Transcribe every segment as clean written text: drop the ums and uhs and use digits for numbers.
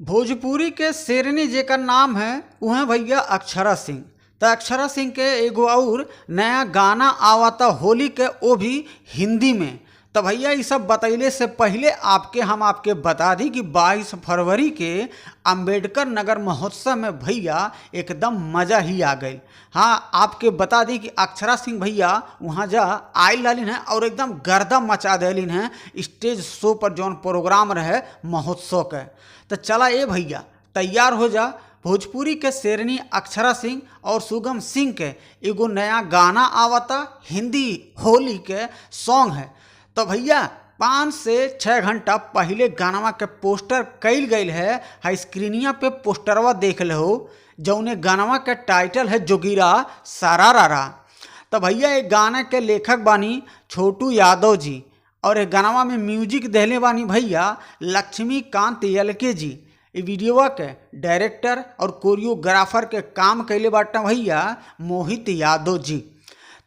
भोजपुरी के शेरनी जेकर नाम है उहे भैया अक्षरा सिंह। त अक्षरा सिंह के एगो अउर नया गाना आवता होली के, वो भी हिंदी में। त भैया इ सब बतैले से पहिले आपके हम आपके बता दी कि 22 फरवरी के अंबेडकर नगर महोत्सव में भैया एकदम मज़ा ही आ गई। हाँ, आपके बता दी कि अक्षरा सिंह भैया वहाँ जा आयल रहलिन हैं और एकदम गर्दा मचा देलिन हैं स्टेज शो पर जौन प्रोग्राम रहे महोत्सव के। तो चला ए भैया तैयार हो जा, भोजपुरी के शेरनी अक्षरा सिंह और सुगम सिंह के एगो नया गाना आवता, हिंदी होली के सॉन्ग है। तो भैया 5 से 6 घंटा पहले गानवा के पोस्टर कइल गईल है। हाई स्क्रीनिया पे पोस्टरवा देख लहो, जौने गानवा के टाइटल है जोगीरा सारा रारा। तो भैया ये गाना के लेखक बानी छोटू यादव जी और ये गानवा में म्यूजिक देले बानी भैया लक्ष्मीकांत यलके जी। ये वीडियोवा के डायरेक्टर और कोरियोग्राफर के काम कैले बाटा भैया मोहित यादव जी।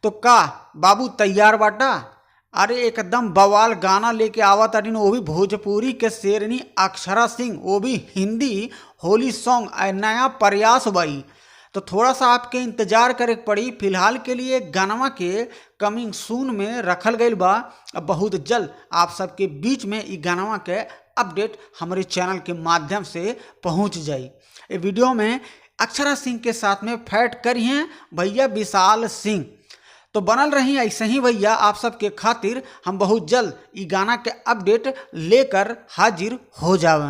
तो का बाबू तैयार बाटा? अरे एकदम बवाल गाना लेके आवत अरिन, वो भी भोजपुरी के शेरनी अक्षरा सिंह, वो भी हिंदी होली सॉन्ग, नया प्रयास भाई। तो थोड़ा सा आपके इंतज़ार करे के पड़ी। फिलहाल के लिए गानवा के कमिंग सून में रखल गईल बा। अब बहुत जल्द आप सबके बीच में इ गानवा के अपडेट हमारे चैनल के माध्यम से पहुंच जाई। ये वीडियो में अक्षरा सिंह के साथ में फैट करी हैं भैया विशाल सिंह। तो बनल रही ऐसे ही भैया आप सबके खातिर हम बहुत जल्द इ गाना के अपडेट लेकर हाजिर हो जावें।